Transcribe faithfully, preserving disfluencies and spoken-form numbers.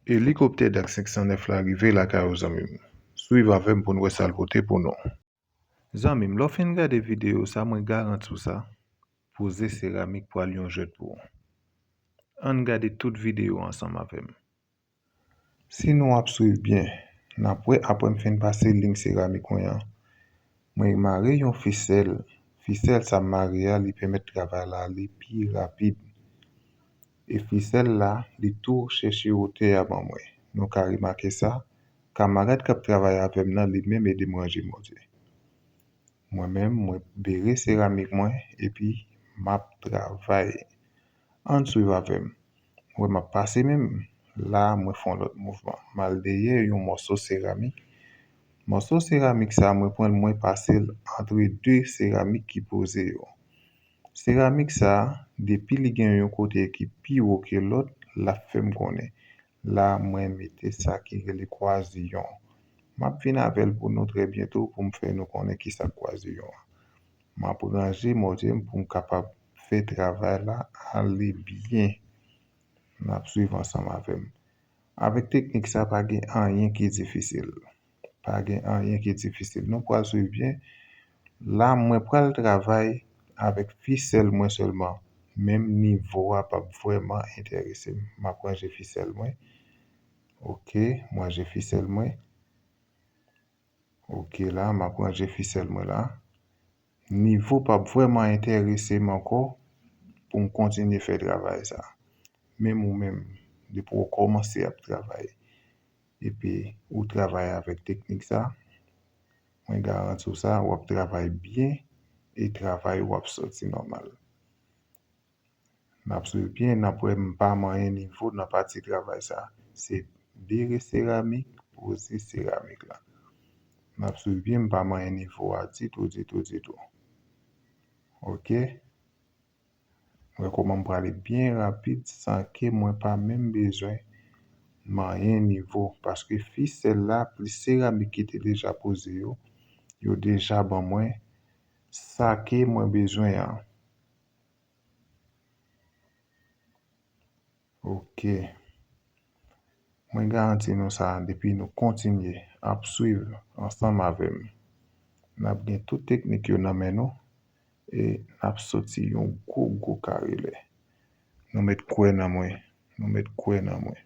Elikoptè Dak senk san nèf la rive lakay ou, zanmi m. Swiv avè m pou n wè sa l pote pou nou. Zanmi m, lè w fin gade videyo sa, mwen garanti w sa, poze seramik pral yon jwèt pou ou. Ann gade tout videyo ansanm avè m. Si nou ap swiv byen, n ap wè apre m fin pase liy seramik mwen an, mwen mare yon fisèl. Fisèl sa m mare a, li pèmèt travay la ale pi rapid. E fisèl la, li tou chèche wotè a ban mwen. Nou ka remake sa, kamarad k ap travay avè m nan, li menm ede m ranje mòtye. Mwen menm, mwen bere seramik mwen, epi m ap travay. Ann swiv avè m. Ou wè m ap pase menm. La, mwen fè yon lòt mouvman. M al dèyè yon mòso seramik. Mòso seramik sa, mwen pran l, mwen pase l antre de seramik ki poze yo. Seramik sa, depi li gen yon kote ki pi wo ke lòt, l ap fè m konnen. La, mwen mete sa ki rele kwaziyon. M ap vin avè l pou nou trè byento pou m fè nou konnen ki sa k kwaziyon an. M ap ranje mòtye m pou m kapab fè travay la ale byen. N ap swiv ansanm avè m. Avèk teknik sa, pa gen anyen ki difisil. Pa gen anyen ki difisil. Nou pral swiv byen. La, mwen pral travay avèk fisèl mwen sèlman. Menm nivo a p ap vrèman enterese m. M ap ranje fisèl mwen. Ok, m ranje fisèl mwen. Ok, la, m ap ranje fisèl mwen la. Nivo p ap vrèman enterese m ankò pou m kontinye fè travay sa. Menm ou menm, depi w kòmanse ap travay, epi ou travay avèk teknik sa, mwen garanti w sa, w ap travay byen e travay ou ap sòti nòmal. N ap swiv byen, n ap wè m pa manyen nivo nan pati travay sa. Se bere seramik, poze seramik la. N ap swiv byen, m pa manyen nivo a ditou, ditou, ditou. Ok. Wè kòman m prale byen rapid san ke mwen pa menm bezwen manyen nivo, paske fisèl la plis seramik ki te deja poze yo, yo deja ban mwen sa ke mwen bezwen an. Ok. Mwen garanti nou sa, depi nou kontinye ap swiv ansanm avè m, n ap gen tout teknik yo nan men nou e n ap sòti yon gwo, gwo kare lè. Nou mèt kwè nan mwen. Nou mèt kwè nan mwen.